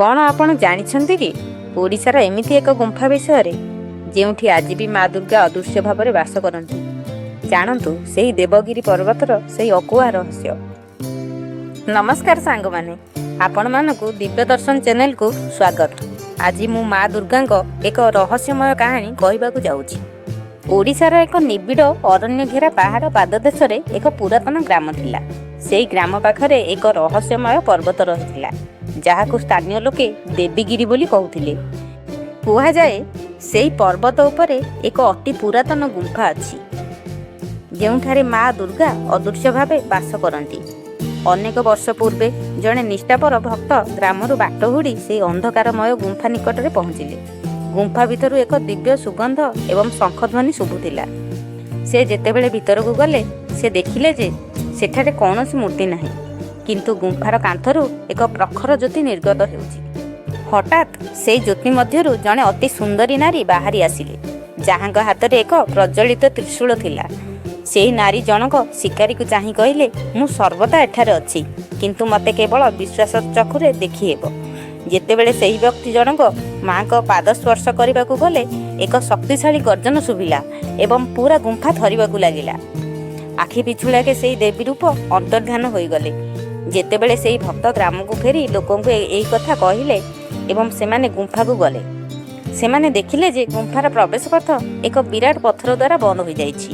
କ'ଣ ଆପଣ ଜାଣିଛନ୍ତି କି ଓଡ଼ିଶାର ଏମିତି ଏକ ଗୁମ୍ଫା ବିଷୟରେ, ଯେଉଁଠି ଆଜି ବି ମା ଦୁର୍ଗା ଅଦୃଶ୍ୟ ଭାବରେ ବାସ କରନ୍ତି? ଜାଣନ୍ତୁ ସେହି ଦେବଗିରି ପର୍ବତର ସେହି ଅକୁହା ରହସ୍ୟ। ନମସ୍କାର ସାଙ୍ଗମାନେ, ଆପଣମାନଙ୍କୁ ଦିବ୍ୟ ଦର୍ଶନ ଚ୍ୟାନେଲକୁ ସ୍ୱାଗତ। ଆଜି ମୁଁ ମା ଦୁର୍ଗାଙ୍କ ଏକ ରହସ୍ୟମୟ କାହାଣୀ କହିବାକୁ ଯାଉଛି। ଓଡ଼ିଶାର ଏକ ନିବିଡ଼ ଅରଣ୍ୟ ଘେରା ପାହାଡ଼ ପାଦଦେଶରେ ଏକ ପୁରାତନ ଗ୍ରାମ ଥିଲା। ସେହି ଗ୍ରାମ ପାଖରେ ଏକ ରହସ୍ୟମୟ ପର୍ବତ ରହିଥିଲା, ଯାହାକୁ ସ୍ଥାନୀୟ ଲୋକେ ଦେବୀଗିରି ବୋଲି କହୁଥିଲେ। କୁହାଯାଏ, ସେହି ପର୍ବତ ଉପରେ ଏକ ଅତି ପୁରାତନ ଗୁମ୍ଫା ଅଛି, ଯେଉଁଠାରେ ମା ଦୁର୍ଗା ଅଦୃଶ୍ୟ ଭାବେ ବାସ କରନ୍ତି। ଅନେକ ବର୍ଷ ପୂର୍ବେ ଜଣେ ନିଷ୍ଠାପର ଭକ୍ତ ଗ୍ରାମରୁ ବାଟ ହୁଡ଼ି ସେହି ଅନ୍ଧକାରମୟ ଗୁମ୍ଫା ନିକଟରେ ପହଞ୍ଚିଲେ। ଗୁମ୍ଫା ଭିତରୁ ଏକ ଦିବ୍ୟ ସୁଗନ୍ଧ ଏବଂ ଶଙ୍ଖଧ୍ୱନି ଶୁଭୁଥିଲା। ସେ ଯେତେବେଳେ ଭିତରକୁ ଗଲେ, ସେ ଦେଖିଲେ ଯେ ସେଠାରେ କୌଣସି ମୂର୍ତ୍ତି ନାହିଁ, କିନ୍ତୁ ଗୁମ୍ଫାର କାନ୍ଥରୁ ଏକ ପ୍ରଖର ଜ୍ୟୋତି ନିର୍ଗତ ହେଉଛି। ହଠାତ୍ ସେଇ ଜ୍ୟୋତି ମଧ୍ୟରୁ ଜଣେ ଅତି ସୁନ୍ଦରୀ ନାରୀ ବାହାରି ଆସିଲେ, ଯାହାଙ୍କ ହାତରେ ଏକ ପ୍ରଜ୍ୱଳିତ ତ୍ରିଶୂଳ ଥିଲା। ସେହି ନାରୀ ଜଣକ ଶିକାରୀକୁ ଚାହିଁ କହିଲେ, "ମୁଁ ସର୍ବଦା ଏଠାରେ ଅଛି, କିନ୍ତୁ ମୋତେ କେବଳ ବିଶ୍ୱାସ ଚକ୍ଷୁରେ ଦେଖିହେବ।" ଯେତେବେଳେ ସେହି ବ୍ୟକ୍ତି ଜଣକ ମାଙ୍କ ପାଦ ସ୍ପର୍ଶ କରିବାକୁ ଗଲେ, ଏକ ଶକ୍ତିଶାଳୀ ଗର୍ଜନ ଶୁଭିଲା ଏବଂ ପୁରା ଗୁମ୍ଫା ଥରିବାକୁ ଲାଗିଲା। ଆଖି ପିଛୁଳାକେ ସେହି ଦେବୀ ରୂପ ଅନ୍ତର୍ଧ୍ୟାନ ହୋଇଗଲେ। ଯେତେବେଳେ ସେହି ଭକ୍ତ ଗ୍ରାମକୁ ଫେରି ଲୋକଙ୍କୁ ଏହି କଥା କହିଲେ ଏବଂ ସେମାନେ ଗୁମ୍ଫାକୁ ଗଲେ, ସେମାନେ ଦେଖିଲେ ଯେ ଗୁମ୍ଫାର ପ୍ରବେଶ ପଥ ଏକ ବିରାଟ ପଥର ଦ୍ୱାରା ବନ୍ଦ ହୋଇଯାଇଛି।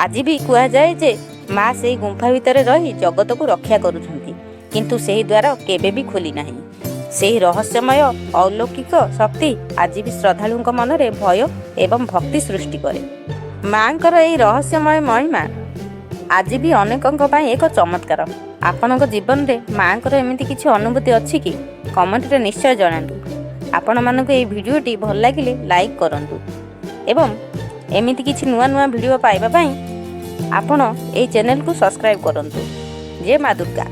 ଆଜି ବି କୁହାଯାଏ ଯେ ମା ସେହି ଗୁମ୍ଫା ଭିତରେ ରହି ଜଗତକୁ ରକ୍ଷା କରୁଛନ୍ତି, କିନ୍ତୁ ସେହି ଦ୍ୱାର କେବେ ବି ଖୋଲି ନାହିଁ। ସେହି ରହସ୍ୟମୟ ଅଲୌକିକ ଶକ୍ତି ଆଜି ବି ଶ୍ରଦ୍ଧାଳୁଙ୍କ ମନରେ ଭୟ ଏବଂ ଭକ୍ତି ସୃଷ୍ଟି କରେ। ମାଙ୍କର ଏହି ରହସ୍ୟମୟ ମହିମା ଆଜି ବି ଅନେକଙ୍କ ପାଇଁ ଏକ ଚମତ୍କାର। ଆପଣଙ୍କ ଜୀବନରେ ମାଙ୍କର ଏମିତି କିଛି ଅନୁଭୂତି ଅଛି କି? କମେଣ୍ଟରେ ନିଶ୍ଚୟ ଜଣାନ୍ତୁ। ଆପଣମାନଙ୍କୁ ଏହି ଭିଡ଼ିଓଟି ଭଲ ଲାଗିଲେ ଲାଇକ୍ କରନ୍ତୁ ଏବଂ ଏମିତି କିଛି ନୂଆ ନୂଆ ଭିଡ଼ିଓ ପାଇବା ପାଇଁ ଆପଣ ଏହି ଚ୍ୟାନେଲକୁ ସବସ୍କ୍ରାଇବ୍ କରନ୍ତୁ। ଜୟ ମା ଦୁର୍ଗା।